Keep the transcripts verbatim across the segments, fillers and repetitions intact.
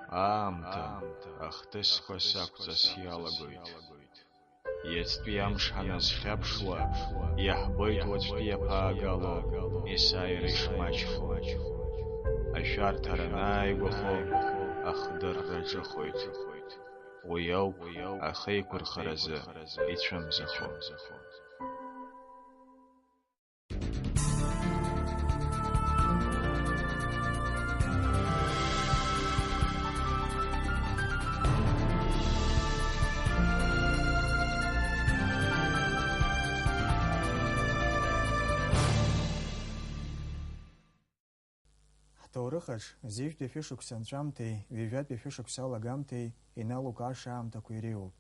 Аамҭа ахҭысқәа сақәҵас иалагоит. Иацтәи амш ҳаназхьаԥшуа, иаҳбоит уаҵәтәи иаԥаагало есааира ишмаҷхо. Ашәарҭара анааигәахо, ахдырра ҿыхоит. Уи ауп ахеиқәырхаразы ицәымзахо. Ҳҭоурыхаҿ зежәтәи шәышықәса анҵәамҭеи ҩажәатәи шәышықәса алагамҭеи иналукааша аамҭақәа иреиуоуп.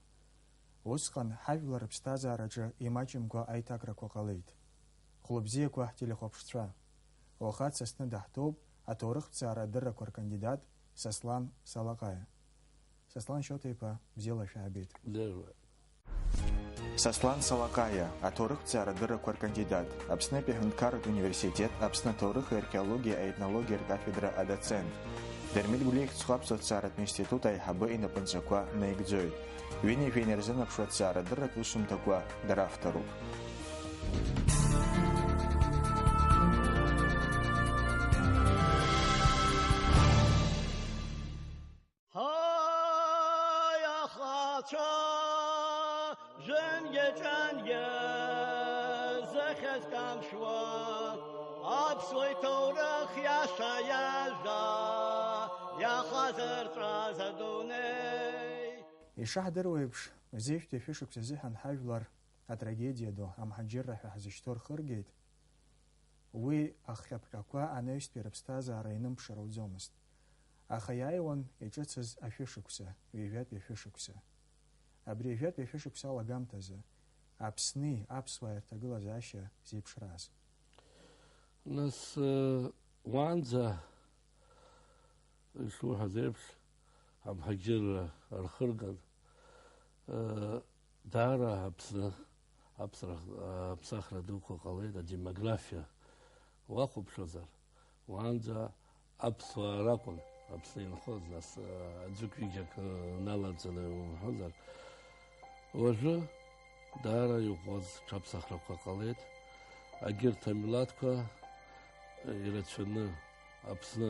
Усҟан ҳажәлар рыԥсҭазаараҿы имаҷымкәа аиҭакрақәа ҟалеит. Хәлыбзиақәа ҳтелехәаԥшцәа. Уаха дсасны даҳҭоуп аҭоурыхҭҵаара адыррақәа ркандидат Сослан Салаҟаиа. Сослан Шьоҭа-иԥа, бзиала шәаабеит. Бзиала. Сослан Салаҟаиа, аҭоурыхҭҵаара адыррақәа ркандидат, Аԥснытәи аҳәынҭқарратә университет Аԥсны аҭоурыхи археологиеи аетнологиа ркафедра адоцент, Дырмит Гәлиа ихьӡ зху аԥсуа ҭҵааратә институт аиҳабы инапынҵақәа наигӡоит. Ҩынҩажәа инарзынаԥшуа ҭҵаарадырратә усумҭақәа дравторуп. Ҳаи, ахацәа, жәынгьы-ҿангьы зыхьӡ камшәуа, аԥсуа иҭоурых иаша иажәа иахазырҵәаз адунеи. Ишаҳдыруа еиԥш, зежәтәи шәышықәса азыҳәан ҳажәлар атрагедиа ду, амҳаџьырра ҳәа ҳзышьҭоу рхыргеит. Уи ахҟьаԥҟьақәа анаҩстәи рыԥсҭазаара инымԥшыр ауӡомызт. Аха иааиуан иҿыцыз ашәышықәса, ҩажәатәи ашәышықәса. Абри ҩажәатәи ашәышықәса алагамҭазы Аԥсни аԥсуааи рҭагылазаашьа зеиԥшраз. Нас, э, уаанӡа, ишуҳәаз еиԥш, амҳаџьырра рхырган, э, даара Аԥсны аԥсра-, аԥсахра дуқәа ҟалеит, адемографиа уахәаԥшуазар, уаанӡа аԥсуаа ракәын Аԥсны инхоз, нас, аӡәык-ҩыџьак налаҵаны иумҳәозар. Уажәы даара иӷәӷәаз ҽаԥсахрақәа ҟалеит. Агьырҭ амилаҭқәа ирацәаны Аԥсны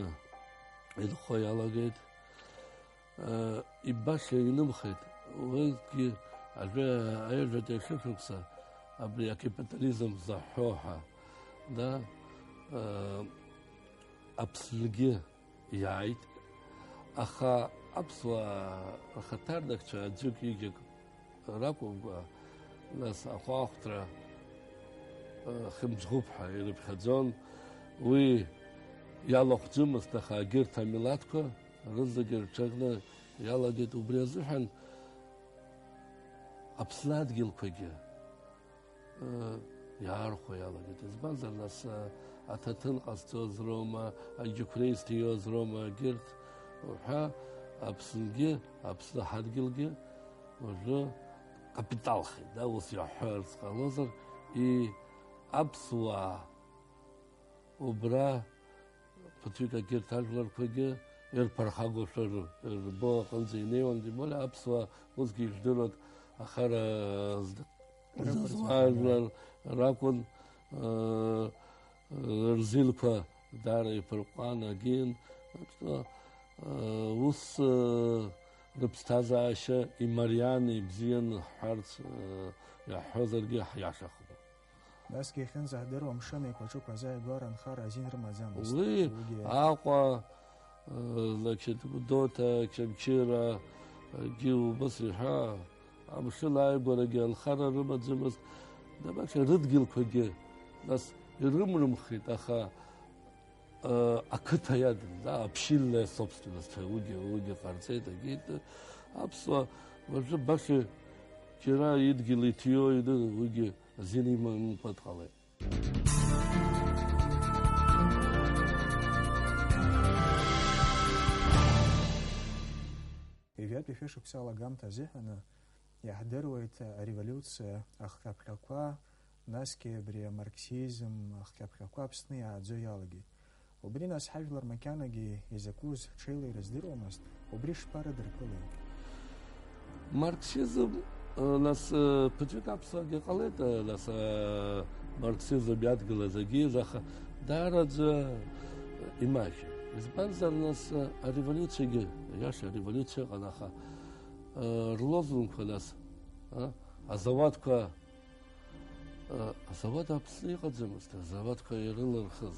инхо иалагеит. Ибаша инымхеит, уигьы ажәа-, аҩажәатәи ашәышықәса абри акапитализм заҳҳәо ҳәа, да, Аԥсныгьы иааит, аха аԥсуаа рхаҭарнакцәа аӡәык-ҩыџьак ракәымкәа, нас ахәаахәҭра, э, хьымӡӷуп ҳәа ирыԥхьаӡон. Уи иалахәӡымызт, аха егьырҭ амилаҭқәа рызегьы рҽыхны иалагеит. Убри азыҳәан Аԥсны адгьылқәагьы, э, иаархәо иалагеит. Избанзар, нас, э, аҭаҭын ҟазҵоз роума, аџьықәреи зҭиоз роума, егьырҭ уҳәа, Аԥсынгьы, Аԥсны ҳадгьылгьы, уажәы капиталхеит, да, ус иаҳҳәарц ҟалозар, и-, аԥсуаа убра ԥыҭҩык егьырҭ ажәларқәагьы ирԥырхагоушәа рбо аҟынӡа инеиуан, тем более аԥсуаа усгьы ижәдыруан, ахара зда-, зызуа ажәлар ракәын, э, рзинқәа даара иԥырҟәан, агьин, ус, э, рыԥсҭазаашьа имариан, ибзиан ҳҳәарц, э, иаҳҳәозаргьы ҳиашахом. Насгьы иахьынӡаҳдыруа амшын еиқәаҿықәа азааигәара анхара азин рымаӡамызт. Уи Уигьы Аҟәа, э, значит, Гәдоуҭа, Очамчыра, э, гьы убас иҳәа, амшын ааигәарагьы анхара рымаӡамызт, дабаша рыдгьылқәагьы, нас, ирымрымхит, аха, э, ақыҭа иадын, да, общинная собственность ҳәа уигьы, уигьы ҟарҵеит, агьеит, аԥсуа, уажәы баша џьара идгьыл иҭиуа идын, уигьы азин имамкәа дҟалеит. Ҩажәатәи шәышықәса алагамҭа азыҳәаны иаҳдыруеит ареволиуциа ахҟьаԥҟьақәа, насгьы абри амарксизм ахҟьаԥҟьақәа Аԥсны иааӡо иалагеит. Убри нас ҳажәлар макьанагьы изакәыз ҽеила ирыздыруамызт, убри шԥарыдыркылеи? Марксизм, э, нас, э, ԥыҭҩык аԥсуаагьы ҟалеит, э, нас, э, марксизм иадгылаз агьиз, аха даараӡа имаҷын. Избанзар, нас, э, ареволиуциагьы, иаша ареволиуциа ыҟан, аха, э, рлозунгқәа, нас, э, азауадқәа Азауад Аԥсны иҟаӡамызт, азауадқәа ирылырхыз.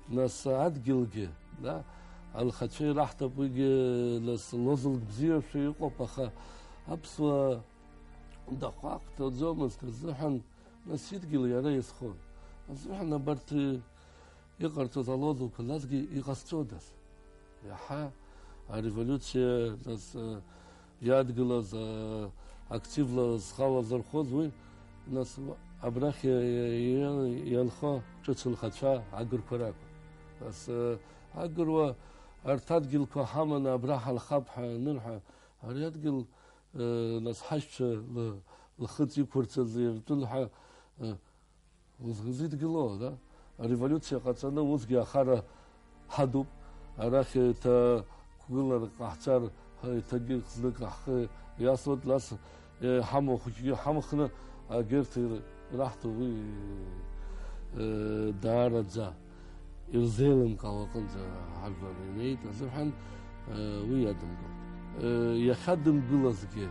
Нас адгьылгьы, да, анхацәа ираҳҭап, уигьы, нас, лозунг бзиашәа иҟоуп, аха аԥсуаа дахәаахәҭаӡомызт азыҳәан, нас, идгьыл иара иазхон. Азыҳәан абарҭ иҟарҵоз алозунгқәа насгьы иҟазҵодаз? Иаҳа ареволиуциа, нас, э, иадгылаз, э, активла зхала зырхоз уи, нас, абрахь иа-, иа-, ианхо ҿыц нхацәа агырқәа ракәын. Нас, э, агыруа арҭ адгьылқәа ҳаманы абра ҳанхап ҳәа анырҳәа, ари адгьыл, э, нас ҳашьцәа лы-, лхыҵ иқәырцаз иртәын ҳәа, э, Узыдгыло, да? Ареволиуциа ҟаҵаны усгьы ахара ҳадуп. Арахь еиҭа қәгылара ҟаҳҵар, еиҭагьы знык ҳхы иасуеит, нас, э, ҳамахәыҷгьы ҳамхны, агьырҭ ираҳҭо уи, э, даараӡа ирзеилымкаауа аҟынӡа ҳажәлар инеит азыҳәан, э, уи иадымгылт. Э, иахьадымгылазгьы,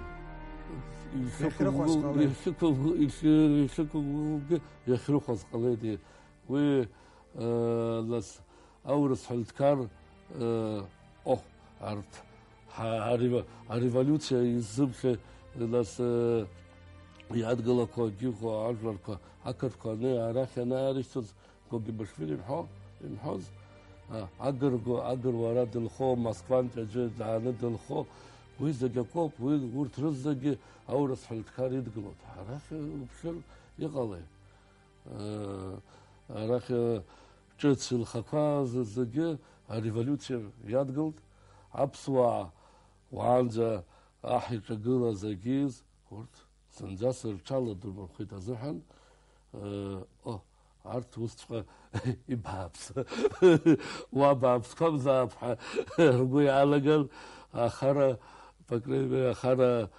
Иахьрыхәаз ҟалеит. Ишықәгыл-, ишықәгыл-, ишықәгылгьы иахьрыхәаз ҟалеит, уи, э, нас, аурыс ҳәынҭқар, э, оҳ, арҭ, ҳа-, арев-, ареволиуциа иззымхьа, нас, э, иадгылақәагьы ыҟоу ажәларқәа, ақырҭқәа аны арахь анаарышьҭыз, Гогибашвили имҳәо, имҳәоз, а, агырго-, агыруа ара дынхо, Москвантәи аӡәы дааны дынхо, уи зегь акоуп, уи, урҭ рызегьы аурыс ҳәынҭқар идгылоит. Арахь уԥшыр, иҟалеи? Э, арахь, э, ҿыц илхақәа з-, зегьы ареволиуциа иадгылт. Аԥсуаа уаанӡа аҳ иҿагылаз агьиз, урҭ зынӡас рҽаладырхәит азыҳәан, э, о, арҭ усҵәҟьа ибааԥс. Уа бааԥсқәамзаап ҳәа ргәы иаанаган, ахара, по крайней мере, ахара,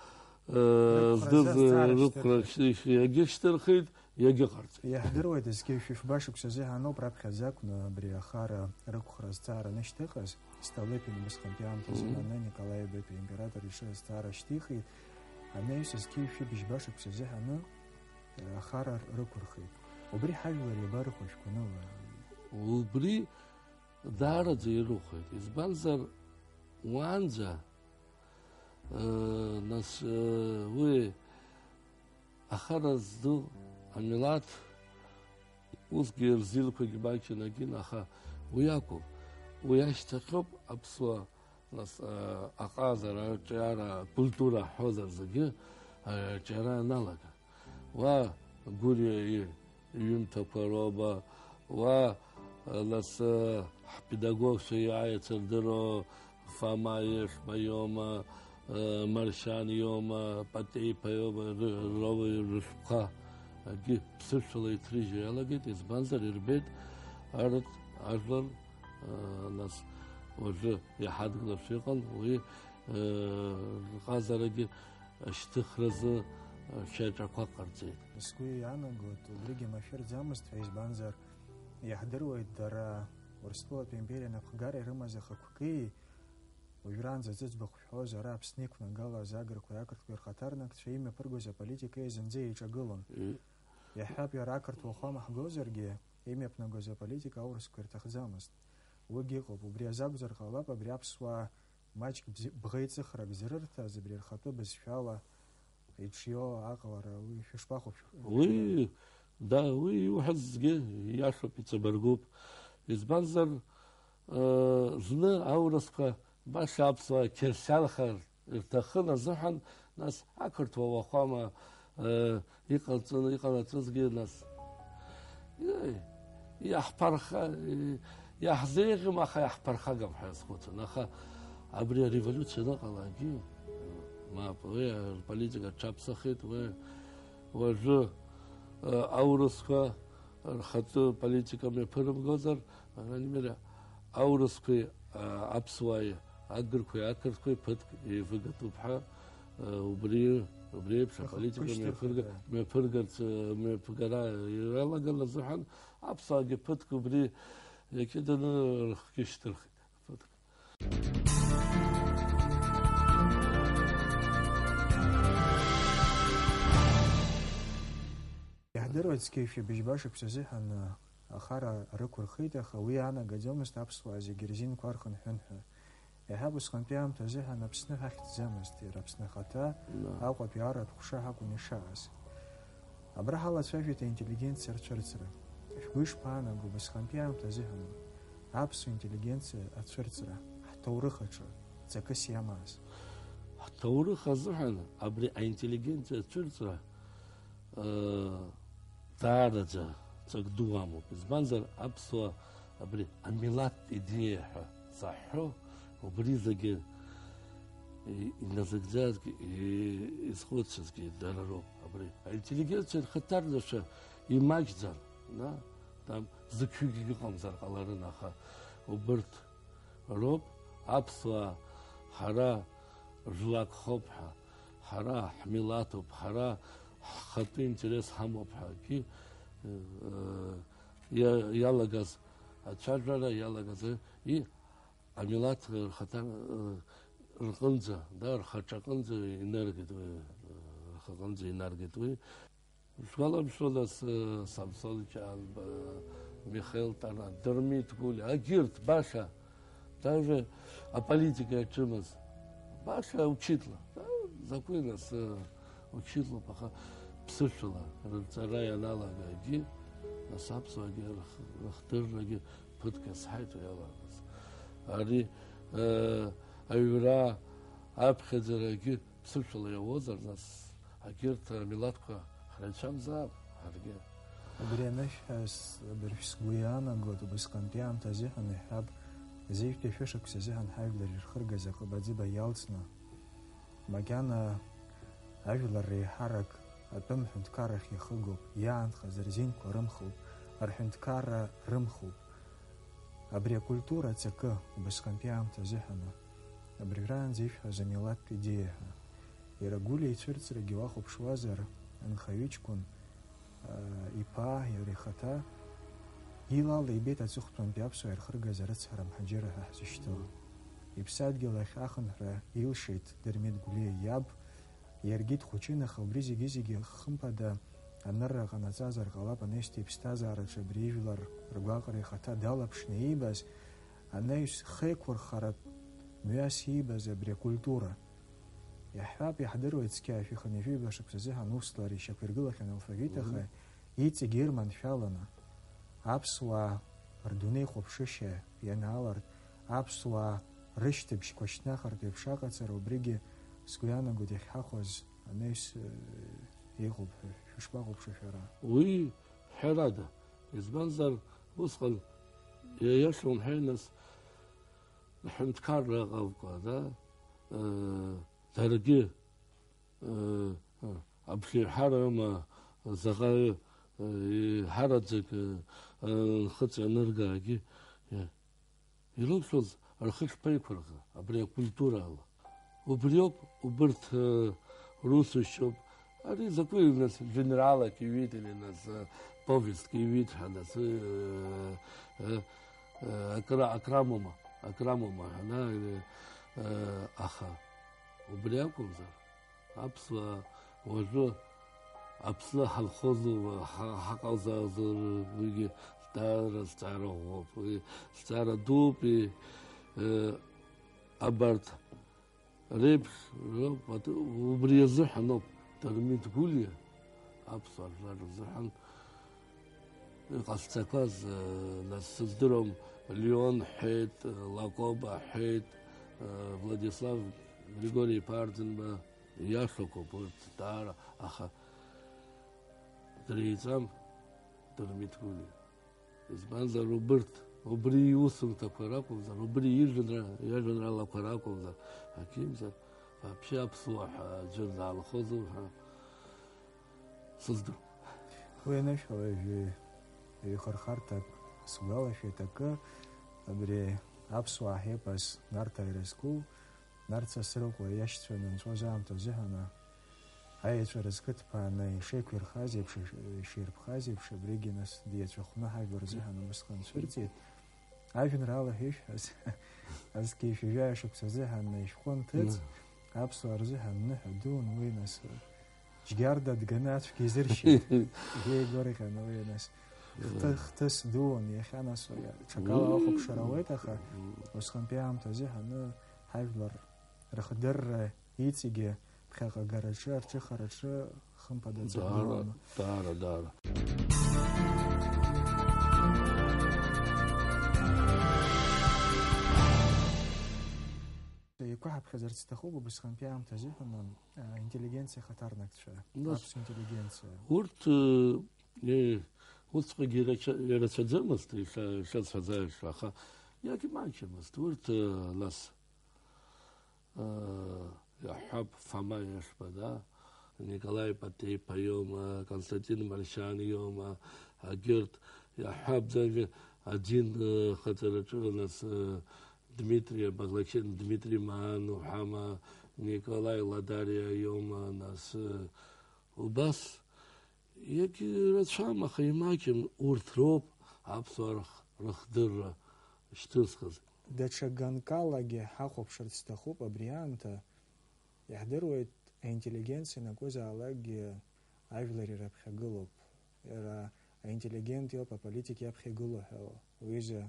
э, Рықәхразы здыз-, азҵаара рықәра шьҭырхит. Шьҭ-, иагьышьҭырхит, иагьыҟарҵеит. Иаҳдыруеит, зқьи жәшәи фба шықәса азыҳәаноуп раԥхьаӡа акәны абри ахара рықәхра азҵаара анышьҭыхыз, Столыпин убасҟантәи аамҭазы Мгм. Иманы Николаи Ибатәи император иҿы азҵаара шьҭихит, анаҩс зқьи жәшәи быжьба шықәса азыҳәаны, э, ахара рықәырхит. Убри ҳажәлар иабарыхәо шәгәаныла? Убри даараӡа ирыхәеит, избанзар, уаанӡа, э, нас, э, уи ахара зду амилаҭ усгьы рзинқәагьы маҷын агьын, аха уи акәым. Уи ашьҭахьоуп аԥсуа, нас, э, аҟазара, арҿиара, акультура ҳҳәозар зегьы, э, арҿиара аналага. Уа Гәыриа и-, иҩымҭақәа роума, уа, э, нас, э, ҳпедагогцәа иааицырдыруа Фома Ешба иоума, э, Маршьан иоума, Патеиԥа иоума, ры-, роума рышәҟәқәа, агьы ԥсышәала иҭрыжьуа иалагеит, избанзар, ирбеит арҭ ажәлар, э, нас, уажәы иҳадгылаша иҟан, уи, э, рҟазарагьы ашьҭыхразы, э, шьаҿақәак ҟарҵеит. Сгәы иаанагоит, убригьы машәырӡамызт ҳәа, избанзар, иаҳдыруеит, дара Урыстәылатәи аимпериа анапхгара ирымаз ахықәкы, уажәраанӡа зыӡбахә шәҳәоз, ара Аԥсны иқәнагалаз аграқәеи ақырҭқәеи рхаҭарнакцәа имҩаԥыргоз аполитика зынӡа еиҿагылон. Ы. Иаҳҳәап, иара ақырҭуа уахәама ҳгозаргьы, имҩаԥнагоз аполитика аурысқәа ирҭахӡамызт. Уигьы ыҟоуп, убри азакәзар ҟалап, абри аԥсуаа маҷк бзи-, бӷеиҵыхрак зрырҭаз, абри рхатәы бызшәала иҿио аҟалара, уи шәышԥахәаԥшуа? Уи, да, уи иуҳәаз зегьы иашоуп, иҵабыргуп. Избанзар, э, зны аурысқәа баша аԥсуаа қьырсианхар рҭахын азыҳәан, нас, ақырҭуа уахәама, э, иҟалҵаны, иҟанаҵозгьы, нас, иеи, иаҳԥырха-, и-, иаҳзеиӷьым, аха иаҳԥырхагам ҳәа схәыцуан. Аха абри ареволиуциа аныҟалаагьы, мап, уи аполитика аҽаԥсахит, уи уажәы, э, аурысқәа рхатәы политика мҩаԥырымгозар, по крайней мере, аурысқәеи, а, аԥсуааи, агырқәеи ақырҭқәеи ԥыҭк еивыгатәуп ҳәа, а, убри, убри еиԥш аха аполитика кышьҭырхит, мҩаԥырга-, да. Мҩаԥыргарц, а, мҩаԥгара иалаган азыҳәан, аԥсуаагьы ԥыҭк убри иакьыданы рыхгьы шьҭырхит. Ԥыҭк. Иаҳдыруеит, зқьи жәшәи быжьба шықәса азыҳәан, ахара рықәырхит, аха уи иаанагаӡомызт аԥсуаа зегьы рзинқәа архынҳәын ҳәа. Иаҳҳәап, усҟантәи аамҭа азыҳәан Аԥсны ҳахьӡӡамызт, иара Аԥсны ахаҭа, Аҟәатәи аратә ҟәша ҳакәын ишааз. Абра ҳалацәажәеит аинтеллигенциа рцәырҵра. Шәгәы ишԥаанаго, убасҟантәи аамҭа азыҳәан аԥсуа интеллигенциа ацәырҵра, ҳҭоурых аҿы ҵакыс иамаз? Ҳҭоурых азыҳәан абри аинтеллигенциа ацәырҵра, э, даараӡа ҵак ду амоуп. Избанзар, аԥсуа абри амилаҭтә идеиа ҳәа заҳҳәо, убри зегьы и-, иназыгӡазгьы, и-, изхәыцызгьы дара роуп. Абри аинтеллигенциа рхаҭарнашәа имаҷӡан, на, там, зықьҩыкгьы ыҟамзар ҟаларын, аха убырҭ роуп аԥсуаа, ҳара жәлак ҳоуп ҳәа, ҳара ҳмилаҭуп, ҳара ҳхатәы интерес ҳамоуп ҳәагьы, э, иа-, иалагаз ацәажәара, иалагаз, и, амилаҭ рхаҭа, э, рҟынӡа, да, рхаҿаҟынӡа инаргеит уи, э, рхаҟынӡа инаргеит уи. Шәгәаламшәода, с-, Самсон Ҷанба, Михаил Тара, Дырмит Гәлиа, агьырҭ баша, даже аполитика иаҿымыз, баша учитла, да, закәи нас, э, учитлоуп, аха ԥсышәала рырҵара ианалагагьы, нас аԥсуаагьы рх-, рыхдыррагьы ԥыҭк иазҳаит уи алагаз. Ари, э, аҩра аԥхьаӡарагьы ԥсышәала иауазар, нас, агьырҭ амилаҭқәа ҳрацәамзаап ҳаргьы. Убри анышә ҳәа с-, абыржә сгәы иаанагоит, убасҟантәи аамҭа азыҳәан иаҳҳәап, зежәтәи шәышықәса азыҳәан ҳажәлар ирхыргаз аҟыбаӡыба иалҵны, макьана ажәлар реиҳарак атәым ҳәынҭқаррахь иахыгоуп, иаанхаз рзинқәа рымхуп, рҳәынҭқарра рымхуп. Абри акультура аҵакы, убасҟантәи аамҭа азыҳәаны, абыржәраанӡа ишәҳәаз амилаҭтә идеиа ҳәа. Иара Гәлиа ицәырҵрагьы уахәаԥшуазар, анхаҩы ҷкәын, аа, иԥа, иара ихаҭа, илала ибеит аҵыхәтәантәи аԥсуаа ирхыргаз арыцҳара мҳаџьырра ҳәа ҳзышьҭоу. Иԥсадгьыл ахь ахынҳәра илшеит Дырмит Гәлиа иаб, иаргьы дхәыҷын, аха убри зегьы-зегьы, хымԥада, анырра ҟанаҵазар ҟалап, анаҩстәи иԥсҭазаараҿы абри ижәлар ргәаҟра ихаҭа далаԥшны иибаз, анаҩс хеиқәырхаратә мҩас иибаз абри акультура. Иаҳҳәап, иаҳдыруеит, цқьа шәи хынҩажәи жәаба шықәса азыҳәан усла ари ишьақәиргылахьан алфавит, аха Мгм. иҵегь ирманшәаланы, аԥсуаа рдунеихәаԥшышьа ианаалартә, аԥсуаа рышьҭыбжьқәа шьҭнахыртә еиԥш аҟаҵара, убригьы сгәы иаанагоит иахьҳахәаз анаҩс, э, иҟоуп ҳәа шәышԥахәаԥшуа шәара? Уи ҳәарада, избанзар, усҟан иа-, иашоу умҳәеи нас, ҳәынҭқарра ыҟамкәа, да, э, даргьы, э, э, абжеиҳарак ыма, заҟа, э, еиҳараӡак, э, э, нхыҵ ианыргаагьы, э, ирылшоз рхы шԥеиқәырха абри акультурала? Убриоуп, убырҭ, э, русушьоуп. Ари закәи, нас, жәеинраалак иҩит, или, нас, э, повестк иҩит ҳәа, нас, э, э, э, акра-, акрамома, акрамома ҳәа, на, или, э, аха убри акәымзар, аԥсуаа уажәы Аԥсны ҳанхозу, ҳа-, ҳаҟазаазу, уигьы даара зҵаара ӷәӷәоуп. Уи зҵаара дууп, и, э, абарҭ реиԥш роуп, убри азыҳәан ауп Дырмит Гәлиа аԥсуа жәлар рзыҳәан иҟасҵақәаз, э, нас сыздыруам, Леон ҳҳәеит, Лакоба ҳҳәеит, э, Владислав Григори-иԥа Арӡынба, иашақәоуп урҭ даара, аха дреиҵам Дырмит Гәлиа. Избанзар, убырҭ, убри иусумҭақәа ракәымзар, убри ижәра, иажәеинраалақәа ракәымзар, акимзар, вообще аԥсуа ҳәа аӡәыр даанхозу ҳәа сыздыруам. Уи анышә уажәы ҩхырхарҭак сгәалашәеит, акы Абри аԥсуаа ҳепос Нарҭаа ирызку, Нарҭ Сасрыҟәа иашьцәа анынҵәоз аамҭазыҳәан, аеҵәа рызкыдԥааны ишеиқәирхаз еиԥш, иширԥхаз еиԥш, абригьы нас деицәахәны ҳажәлар рзыҳәан усҟан цәырҵит. Ажәеинраала ҳәа ишәҳәаз, зқьи жәаҩа шықәса азыҳәан ишәҟәы анҭыҵ, аԥсуаа рзыҳәан ныҳәа дуун уи, нас, Џьгьарда дганы ацәгьа изыршьит. Иеигәырӷьаны уи, нас, хҭы-, хҭыс дуун иахьа, нас, уи аҽакала ахәаԥшра ауеит, аха усҟантәи аамҭазы ҳаны ҳажәлар рыхдырра иҵегьы ԥхьаҟа агараҿы, арҿыхараҿы хымԥада ҵакны Даара, иҟоума? Даара, даара. Еиқәаҳаԥхьаӡарц сҭахуп убасҟантәи аамҭа азыҳәан, а, интеллигенциа ахаҭарнакцәа, Нас аԥсуа интеллигенциа. Урҭ, э, э, усҟагьы ирацәа-, ирацәаӡамызт, иша-, ишацәаӡа, аха иагьмаҷымызт. Урҭ, э, нас, э, иаҳҳәап, Фома Ешба, да, Николаи Патеиԥа иоума, Константин Маршьан иоума, агьырҭ, иаҳҳәап, даже адин, э, хаҵараҿы, нас, э, Дмитри Абаӷлачен, Дмитри Маан уҳәама, Николаи Ладариа иоума, нас, э, убас, иагьрацәам, аха имаҷым, урҭ роуп аԥсуаа рых-, рыхдырра шьҭызхыз. Даҽа ганкалагьы ҳахәаԥшырц сҭахуп абри аамҭа. Иаҳдыруеит, аинтеллигенциа ианакәызаалакгьы ажәлар ирыԥхьагылоуп. Иара аинтеллигент иоуп аполитик иаԥхьа игылоу ҳәа уҩыза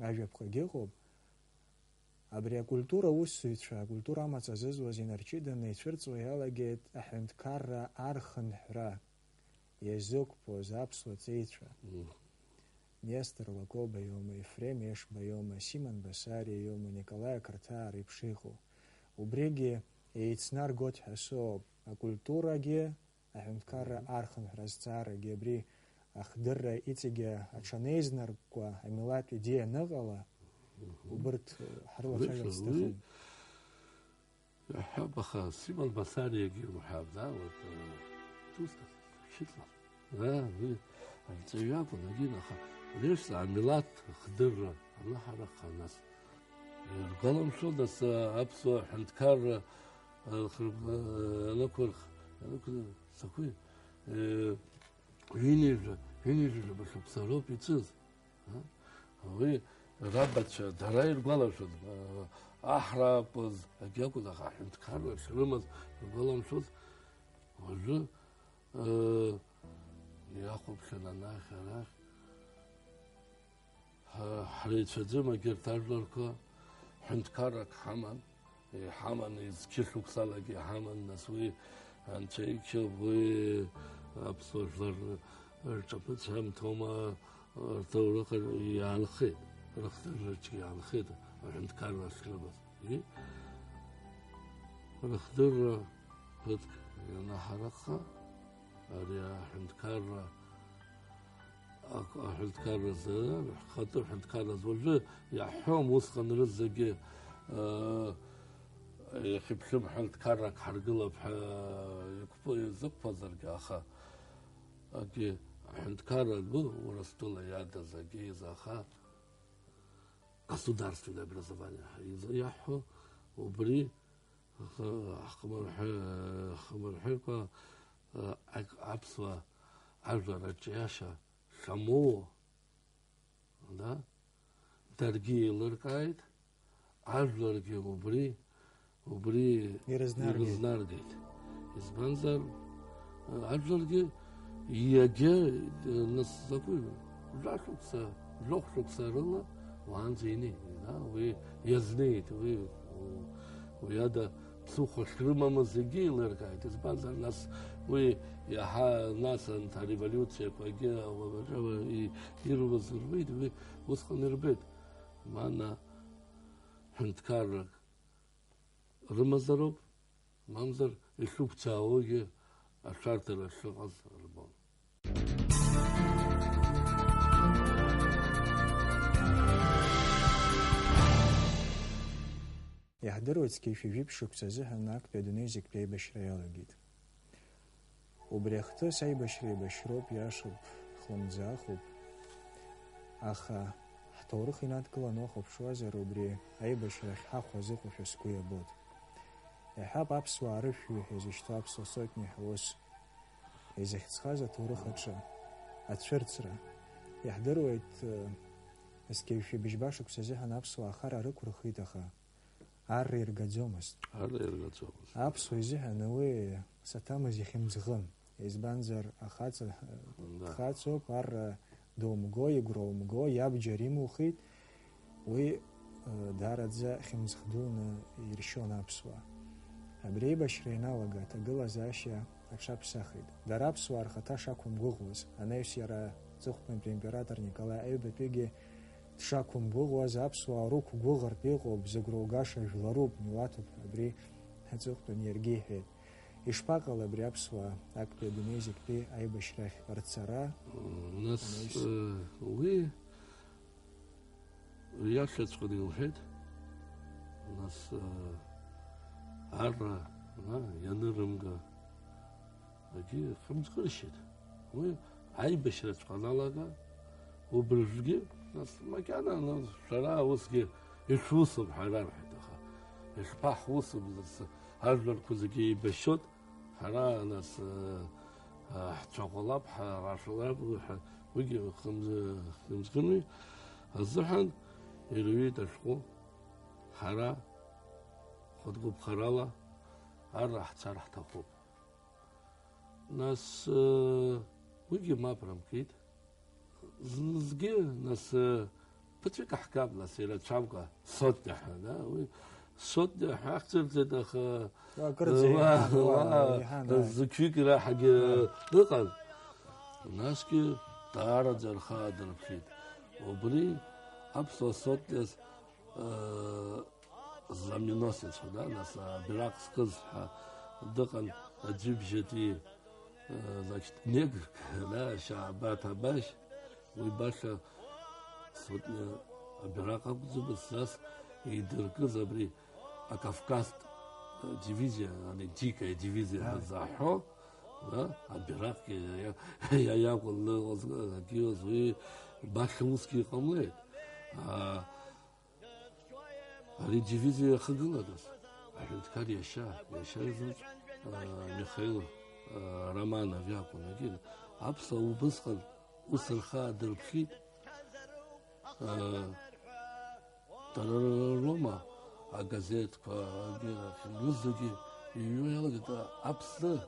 ажәаԥҟагьы ыҟоуп. Абри акультура аусзуҩцәа, акультура амаҵ азызуаз инаркьыданы ицәырҵуа иалагеит аҳәынҭқарра архынҳәра иазықәԥоз аԥсуа ҵеицәа. Мм. Нестор Лакоба иоума, Ефрем Ешба иоума, Симон Басариа иоума, Николаи Ақырҭаа реиԥш иҟоу. Убригьы еицнаргоит ҳәа соуп. Акультурагьы, аҳәынҭқарра архынҳәра азҵаарагьы, абри ахдырра иҵегьы аҽанеизнарккәа амилаҭ идеиа аныҟала, убырҭ ҳрылацәажәарц Уи, уи, сҭахын. Иаҳҳәап, аха Симон Басариагьы уҳәап, да, вот, э, дус, шьыҵла. Да, уи арҵаҩы акәын, егьин, аха леишла амилаҭ хдырра анаҳарахха нас. Иргәаламшәода, са аԥсуа ҳәынҭқарра, э, хрыб-, э, анықәырх-, анықәыр-, закәи, э, ҩынҩажәа, ҩынҩажәа шықәса роуп ицыз. Уи рабацәа дара иргәалашәон, аҳра акәыз, акгьы акәыз, аха аҳәынҭқарра шрымаз ргәаламшәоз, уажәы, э, иахәаԥшын анахь-арахь. Ҳа-, ҳреицәаӡом егьырҭ ажәларқәа, ҳәынҭқаррак ҳаман. Иҳаман, зқьы шықәсалагьы иҳаман, нас уи анцәа иџьшьоуп, уи аԥсуа жәлар рҿаԥыцәамҭоума, рҭоурых иаанхеит, рыхдырраҿгьы иаанхеит, аҳәынҭқарра ахьрымаз. И, рыхдырра ԥыҭк ианаҳаракха, ари аҳәынҭқарра Ак-, аҳәынҭқарразы, ҳхатәы ҳәынҭқарразы уажәы иаҳҳәом, усҟан рызегьы, э, иахьыԥшым ҳәынҭқаррак ҳаргылап ҳәа иқәԥо-, изықәԥозаргьы, аха акгьы аҳәынҭқарра ду Урыстәыла иадыз акгьы изаха государственное образование ҳәа изы-, иаҳҳәо убри х-, ҳхымырҳәы-, ҳхымырҳәыкәа, э, ак-, аԥсуа ажәлар аҿиашьа шамоуа, да? Даргьы еилыркааит, ажәларгьы убри, убри Ирызнаргеит. Ирызнаргеит. Избанзар, ажәларгьы иагьа, нас закәи, жәа шықәса, жәохә шықәса рыла уаанӡа инеит, да? Уи иазнеит, уи, уи ада ԥсыхәа шрымамыз зегьы еилыркааит. Избанзар, нас уи иаҳа, нас анҭ ареволиуциақәагьы, и-, ирбаз рбеит, уи усҟан ирбеит. Мана ҳәынҭқаррак рымазароуп, мамзар ишықәцаауагьы ашәарҭара шыҟаз рбон. Иаҳдыруеит, зқьи жәшәи жәиԥшь шықәса азыҳәан актәи адунеи зегьтәи аибашьра иалагеит. Убри ахҭыс аибашьра еибашьроуп, иашоуп, хлымӡаахуп, аха Ҭоурых инадкыланы уахәаԥшуазар, убри аибашьра ахьҳахәаз ыҟоушәа сгәы иабоит. Иаҳҳәап, аԥсуаа рышәҩы ҳәа изышьҭоу аԥсуа сотниа ҳәа ус изыхьӡхаз аҭоурых аҿы ацәырҵра. Иаҳдыруеит, зқьи жәшәи быжьба шықәса азыҳәан аԥсуаа ахара рықәырхит, аха арра иргаӡомызт. Арра иргаӡомызт. Аԥсуа изыҳәан уи саҭамыз ихьымӡӷын. Избанзар, ахаҵа, да, дхаҵоуп, арра думго, игәра умго, иабџьар имухит. Уи, э, даараӡа хьымӡӷ дуны иршьон аԥсуаа. Абри аибашьра ианалага, аҭагылазаашьа аҽаԥсахит. Дара аԥсуаа рхаҭа шақәымгәыӷуаз, анаҩс иара аҵыхәтәантәи император Николаи Аҩбатәигьы дшақәымгәыӷуаз, аԥсуаа рықәгәыӷыртә иҟоуп, зыгәра угаша жәларуп, милаҭуп ҳәа абри аҵыхәтәан иаргьы иҳәеит. Ишԥаҟалеи абри аԥсуаа актәи адунеи зегьтәи аибашьрахь рцара? Нас, Анаҩс, э, уи иашаҵәҟьаны илҳәеит. Нас, э, арра, на, ианырымга, егьи хьымӡӷыршьеит. Уи аибашьраҵәҟьа аналага, убыржәгьы, нас, макьана, нас, шәара усгьы ишәусым ҳәа рарҳәеит, аха ишԥаҳусым, нас, ажәларқәа зегьы еибашьуеит, ҳара, нас, э, э, ҳцәаӷәалап, ҳа-, ҳашәалап, ҳәа, уигьы хымз-, хымзгыми азыҳәан ирҩит ашәҟәы, ҳара хатәгәаԥхарала арра ҳцар ҳҭахуп. Нас, э, уигьы мап рымкит. Знызгьы, нас, э, ԥыҭҩык аҳгап, нас, ирацәамкәа, сотня ҳәа, да, уи сотня ҳәа ахьӡырҵеит, аха, Уа, акырӡа уа, еиҳан, уа, уа, еиҳан, ааи. Зқьҩык ираҳагьы Ааи. Ыҟан. Насгьы даараӡа рхы аадырԥхьеит. Убри аԥсуа сотниас, э, знаменосец ҳәа, да, нас, абираҟ зкыз ҳәа дыҟан аӡәыбжьатәи, э, значит, негр, да, Шьаабаҭ Абашь, уи баша сотниа абираҟ акәӡамызт, нас идыркыз абри акавказтә, э, дивизиа, ани, дикая дивизиа ҳәа заҳәо, да, абираҟгьы иа-, иа-, иа-, иакәын ныҟәызгаз, акгьы ыҟаз, уи баша усгьы иҟамлеит. А, Ари дивизиа иахагылатәыз аҳәынҭқар иашьа, иашьа изы, а, Михаил, а, Романов иакәын, егьи аԥсуаа убысҟан ус рхы аадырԥхьеит, а, дара роума агазеҭқәа, агьырахь, рҩызагьы иҩуа иалагеит, а, Аԥсны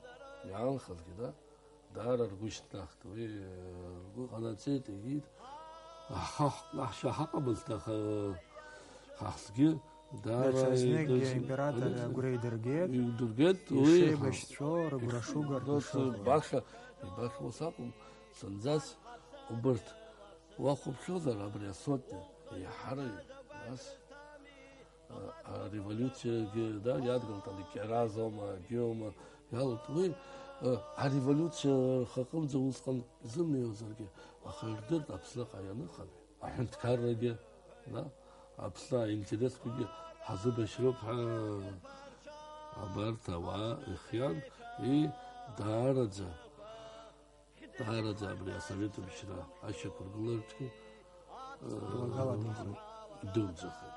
иаанхазгьы, да? Даара ргәы шьҭнахт, уи, э, ргәы ҟанаҵеит, егьит, ҳа, ҳаҳ-, ҳаҳ-, ҳаҟамызт, аха, э, ҳахгьы даара Даҽазныкгьы игаз-, император агәра идыргеит, идыргеит, уи, ишеибашьцәоу, рыгәра шугартә дас ишыҟоу. Баша, ибаша ус акәым, зынӡас убырҭ уахәаԥшуазар, абри асотниа, еиҳараҩык, нас, а, ареволиуциагьы, да, иадгылт, али Кьаразоума, Геома, иалт-, уи, а, ареволиуциа рхаҟынӡа усҟан изымнеиуазаргьы, аха ирдырт Аԥсныҟа ианыхынҳә, аҳәынҭқаррагьы, да, Аԥсны аинтересқәагьы ҳазыбашьроуп ҳәа абарҭ ауаа ихиан, и, даараӡа. Даараӡа абри асовет мчра ашьақәыргылараҿгьы, э, Илагала дынхоит. Дуӡӡахеит.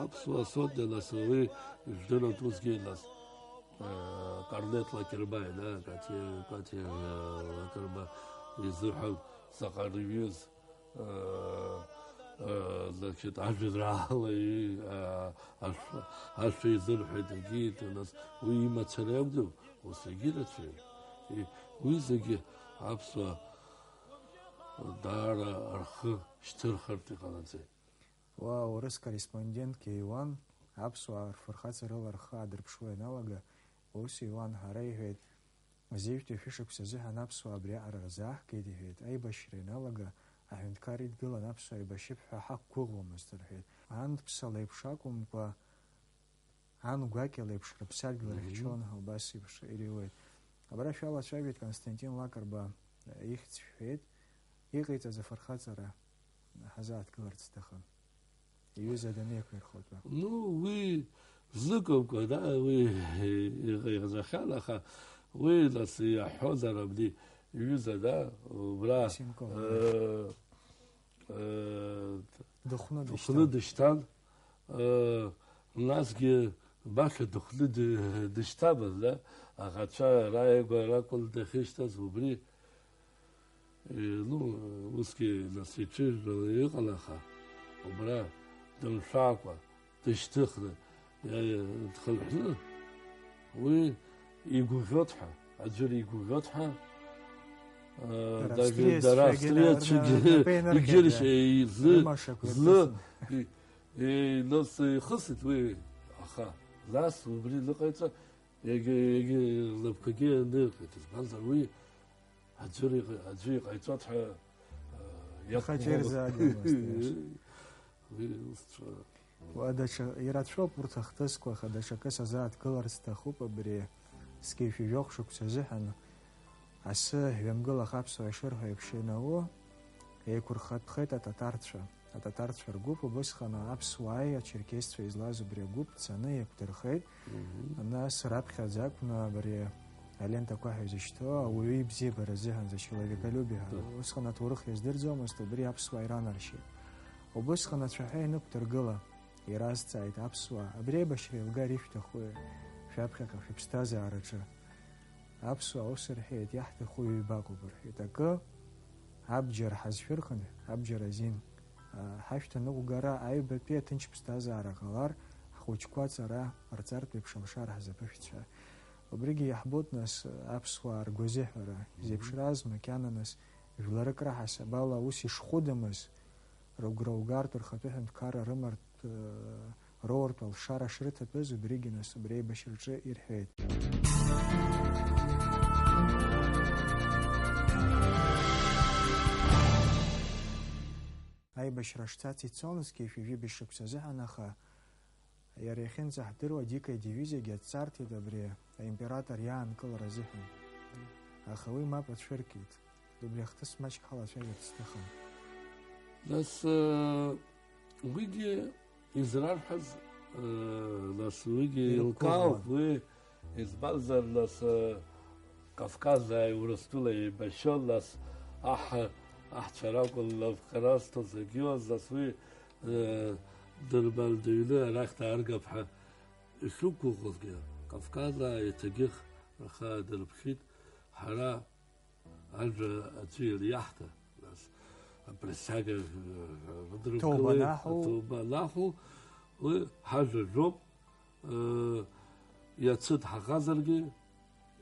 Аԥсуаа сотниа нас уи ижәдыруеит усгьы нас, э, Корнет Лакербаи, да, Кати, Кати, э, Лакерба изыҳәан заҟа рҩыз, э, э, значит, ажәеинраала, э, ашәа, ашәа изырҳәеит, егьиит, нас уи имацара иакәӡам, ус егьирацәаҩым. И уи зегьы аԥсуаа даара рхы шьҭырхыртә иҟанаҵеит. Уа аурыс корреспондентгьы иуан, аԥсуаа рфырхаҵарыла рхы аадырԥшуа ианалага, ус иуан, ҳара, иҳәеит, зежәтәи шәышықәса азыҳәан аԥсуаа абриаҟара рзааҳгеит, иҳәеит, аибашьра ианалага, аҳәынҭқар идгылан аԥсуаа еибашьып ҳәа ҳақәгәыӷуамызт, рҳәеит. Ан дԥса леиԥш акәымкәа, Ан гәакьа леиԥш рыԥсадгьыл Мгм. Рыхьчон ҳәа убас еиԥш иреиуеит. Абра шәалацәажәеит Константин Лакрба ихьӡ шәҳәеит, иҟаиҵаз афырхаҵара ҳазааҭгыларц сҭахын. Иҩыза данеиқәирхо атәы. Ну, уи зныкымкәа, да, уи иҟаиҵахьан, аха уи нас иаҳҳәозар абни иҩыза, да, убра, Лысенков, э, Дыхәны дышьҭан. Дыхәны дышьҭан. Э, насгьы баша дыхәны ды-, дышьҭамызт, да? Аӷацәа рааигәа ракәын дахьышьҭаз, убри, э, ну, усгьы нас иҽыжәланы иҟан, аха убра дымшәакәа, дышьҭыхны, э, дхынҳәны, уи игәыӷьот ҳәа, аӡәыр игәыӷьот ҳәа, э, даже дара австриацәагьы егьыршьа изы, злы, и-, и-, нас ихысит уи, аха нас убри ныҟаиҵа, егьи, егьи лнапқәагьы аныркит, избанзар уи аӡәыр иҟа-, аӡәы иҟаиҵот ҳәа, э, иақәгәыӷуан. Ихаҿы ирзааӡомызт, иашан. Уи ус ҵәа- Уа, даҽа, ирацәоуп урҭ ахҭысқәа, аха даҽакы сазааҭгыларц сҭахуп абри. Зқьи жәохә шықәса азыҳәан асы ҳҩамгылах аԥсуаа ишырҳәо еиԥш ианау, еиқәырхатәхеит ататарцәа. Ататарцәа ргәыԥ убысҟан аԥсуааи ачерқьесцәа излаз убри агәыԥ цаны еиқәдырхеит. Мгм. Нас раԥхьаӡа акәны абри алентақәа ҳәа изышьҭоу ауаҩы ибзиабара азыҳәан, за человеколюбие ҳәа. Да. Усҟан аҭоурых иаздырӡомызт, убри аԥсуаа иранаршьеит. Убысҟан ацәаҳәа ианықәдыргыла, иразҵааит аԥсуаа, абри аибашьра еилгар ишәҭахуи шәаԥхьаҟа шәыԥсҭазаараҿы? Аԥсуаа ус рҳәеит, иаҳҭаху ҩбаҟоуп, рҳәеит. Акы, абџьар ҳазшәырхын, абџьар азин, а, ҳашәҭа ныҟәгара аҩбатәи аҭынч ԥсҭазаара ҟалар, ҳхәыҷқәа аҵара ҟарҵартә еиԥш алшара ҳзаԥышәҵ ҳәа. Убригьы иаҳбоит, нас, аԥсуаа ргәазыҳәара, зеиԥшраз макьана, нас, жәларык раҳасабала аус ишхәыдамыз, рыгәра угартә, рхатәы ҳәынҭқарра рымартә, э, роуртә алшара шрыҭатәыз, убригьы, нас, убри аибашьраҿы ирҳәеит. Аибашьра шцац ицон зқьи жәибжь шықәса азыҳәан, аха иара иахьынӡаҳдыруа Дикая дивизиагьы дцарҭеит абри аимператор иаанкылара азыҳәан. Аха уи мап ацәыркит. Убри ахҭыс маҷк ҳалацәажәарц сҭахын. Нас, э, уигьы израрҳәаз, э, нас уигьы ирықәгәыӷуан. Илкаауп уи, избанзар, нас, э, Кавказааи Урыстәылеи еибашьуан, нас аҳ-, аҳцәа ракәын лавкра зҭоз, егьиуаз, нас уи, э, дырбан дыҩны арахь дааргап ҳәа ишықәгәыӷуазгьы, Кавказаа еиҭагьых рхы аадырԥшит, ҳара ажәа аӡәы иариаҳҭа, нас, априсяга, э, рыдыркылеит, ҭоуба анаҳу. Аҭоуба анаҳу, уи ҳажәа жәоуп, э, иацы дҳаӷазаргьы,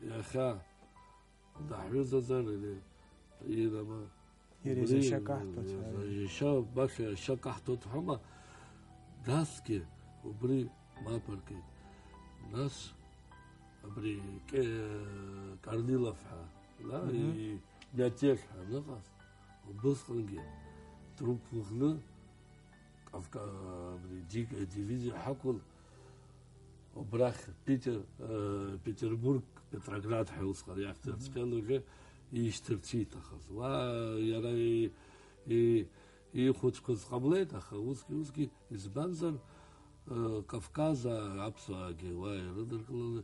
иахьа даҳҩызазар, или, инама, иара убри, изашьа каҳҭоит ҳәа. Изашьа, баша иашьа каҳҭоит ҳәоума, насгьы убри мап аркит. Нас абри Ке-, Корнилов ҳәа, да, мгм, и-, Мятеж ҳәа аныҟаз, убысҟангьы дрықәгәыӷны Кавка-, абри Дик-, дивизиа ҳақәын, убрахь Питер, э, Петербург, Петроград ҳәа усҟан иахьӡын, мгм, цәгьан уже ишьҭырц ииҭахыз. Уа иара и-, и-, иихәыцқәаз ҟамлеит, аха усгьы, усгьы, избанзар, э, Кавказаа аԥсуаагьы уа ирыдыркыланы,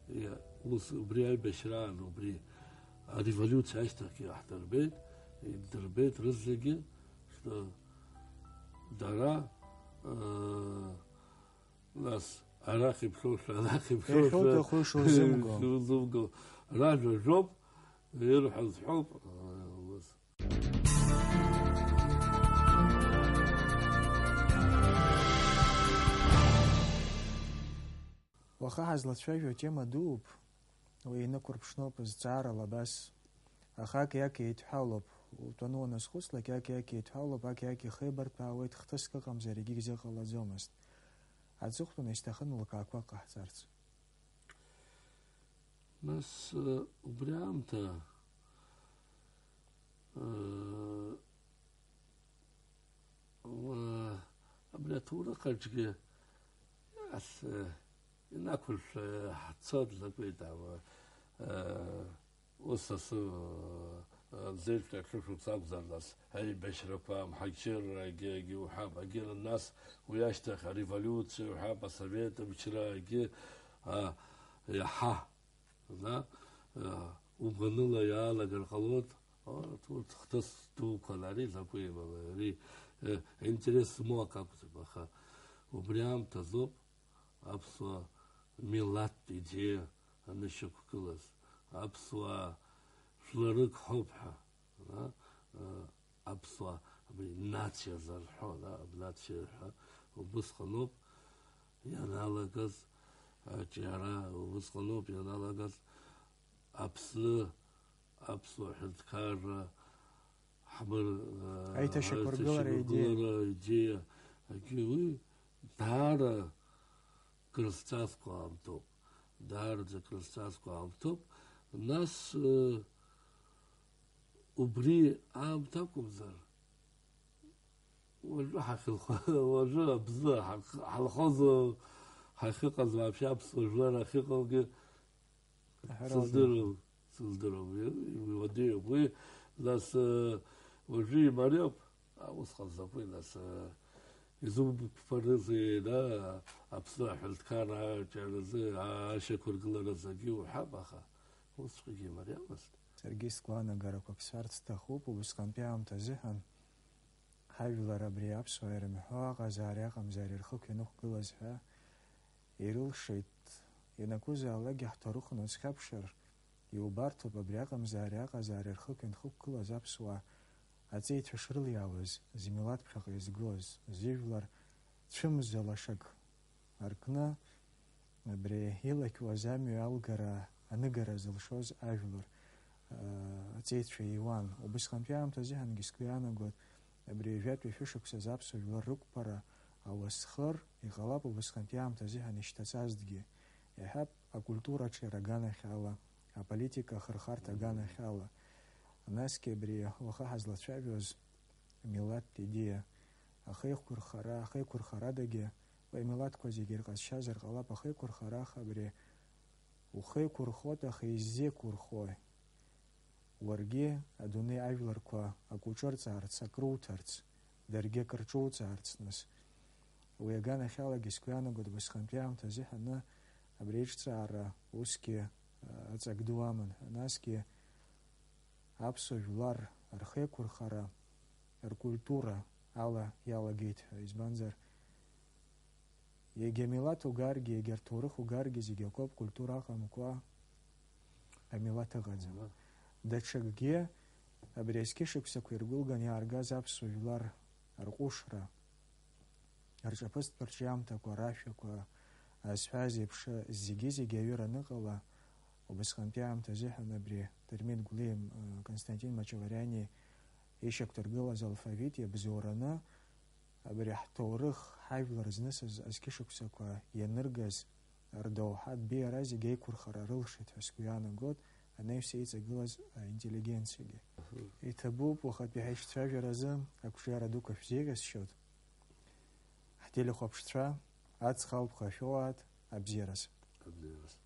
иа-, ус, убри аибашьраан, убри ареволиуциа ашьҭахьгьы иаҳдырбеит, идырбеит рызегьы, что дара, э, нас, арахь иԥхьоушәа, арахь иԥхьоушәа, иахьуҭаху ишузымго. Ишузымго. Ражәа жәоуп, ирҳәаз ҳәоуп, э, ус. Уаха ҳазлацәажәо атема дууп, уи инықәырԥшноуп зҵаарала абас. Аха аки-аки еидҳәалоуп, утәаны уаназхәыцлак, аки-аки еидҳәалоуп, аки-аки ихеибарҭәаауеит, хҭыск ыҟамзар егьигьы зыҟалаӡомызт. Аҵыхәтәаны исҭахын лкаақәак ҟаҳҵарц. Нас, э, убри аамҭа, э, уа-, абри аҭоурых аҿгьы, ас, э, инақәыршәа ҳцо длатәеит, ауаа, э, ус асы, э, зеижәтәи ахьышықәс акәзар, нас, аибашьрақәа, амҳаџьыррагьы, егьи уҳәап, егьи нас уи ашьҭахь ареволиуциа уҳәап, асовет мчра, егьи, а, иаҳа, да, а, угәаныла иаалагар ҟалоит, Урҭ, урҭ хҭыс дуқәан, ари закәи, мала, ари, э, интерес змоу акы акәӡам, аха убри аамҭазоуп аԥсуа милаҭтә идеиа анышьақәгылаз, аԥсуаа жәларык ҳәоуп ҳәа, а, э, аԥсуаа, абри нациа зарҳәо, а, абнациа ҳәа убысҟаноуп ианалагаз аҿиара, убысҟаноуп ианалагаз Аԥсны аԥсуа ҳәынҭқарра ҳмыр-, Аиҭашьақәыргылара идеиа. Аиҭашьақәыргылара идеиа. Агьи уи даара крызҵазкуа аамҭоуп. Даараӡа крызҵазкуа аамҭоуп. Нас, э, убри аамҭа акәымзар, уажәы ҳахьынхо-, уажәы абзы ҳах-, ҳанхозу, ҳахьыҟаз, вообще аԥсуа жәлар ахьыҟоугьы Аҳәара сыздыруам, сыздыруам. Уи, уи уадаҩуп. Уи, нас, э, уажәы имариоуп, а, усҟан закәи, нас, э, изумԥарызеи, да, Аԥсны аҳәынҭқарра аҿиаразы, ашьақәыргыларазы акгьы уҳәап, аха усҵәҟьагьы имариамызт. Саргьы сгәаанагарақәак сҳәарц сҭахуп, убысҟантәи аамҭа азыҳәан ҳажәлар абри аԥсуаа ирымҳәо аҟазаари аҟамзаари рхықә ианықәгылаз ҳәа ирылшеит, ианакәызаалакгьы ҳҭоурых уныцхьаԥшыр, иубарҭоуп абри аҟамзаари аҟазаари рхықә ианхықәгылаз аԥсуаа аҵеицәа шрылиаауаз, змилаҭ ԥхьаҟа изгоз, зыжәлар цәымза лашак аркны, абри илақьуаз амҩа алгара, аныгара зылшоз ажәлар, аа, аҵеицәа иуан. Убысҟантәи аамҭазы ҳангьы сгәы иаанагоит, абри ҩажәатәи шәышықәсазы аԥсуа жәлар рықәԥара ауасхыр, иҟалап убысҟантәи аамҭазы ҳанышьҭаҵазҭгьы. Иаҳҳәап, акультура аҿиара аганахьала, аполитика ахырхарҭа аганахьала. Насгьы абри уаха ҳазлацәажәоз, милаҭтә идеиа, ахеиқәырхара, ахеиқәырхарадагьы, уи амилаҭқәа зегьы ирҟазшьазар ҟалап, ахеиқәырхара, аха абри ухеиқәырхоит, аха изеиқәырхои? Уаргьы адунеи ажәларқәа акы уҿырҵаарц, акы руҭарц, даргьы акы рҿуҵаарц, нас. Уи аганахьалагьы сгәы иаанагоит, убасҟантәи аамҭазы ҳаны абри аиҿцаара усгьы, а, аҵак ду аман ҳәа. Насгьы аԥсуа жәлар рхеиқәырхара, ркультура ала иалагеит ҳәа. Избанзар, егьа милаҭ угаргьы, егьа рҭоурых угаргьы, зегь акоуп, культура аҟамкәа амилаҭ ыҟаӡам. Милаҭ. Даҽакгьы, абри азқьышықәсақәа иргәылган иааргаз аԥсуа жәлар рҟәышра, рҿаԥыцтә рҿиамҭақәа, рашәақәа, азҳәаз еиԥш, зегьы-зегьы аҩыра аныҟала, убасҟантәи аамҭа азыҳәан абри Дырмит Гәлиа, Константин Мачавариани ишьақәдыргылаз алфавит иабзоураны, абри ҳҭоурых, ҳажәлар знысыз азқьышықәсақәа ианыргаз, рдоуҳатә беиара зегьы аиқәырхара рылшеит ҳәа сгәы иаанагоит анаҩс еиҵагылаз аинтеллигенциагьы. Мгм. Иҭабуп, уахатәи ҳаишьцәажәаразы ақәҿиара дуқәа шәзеиӷьасшьоит. Ҳтелехәаԥшцәа, аҵх алԥха шәоуааит, абзиараз. Абзиараз.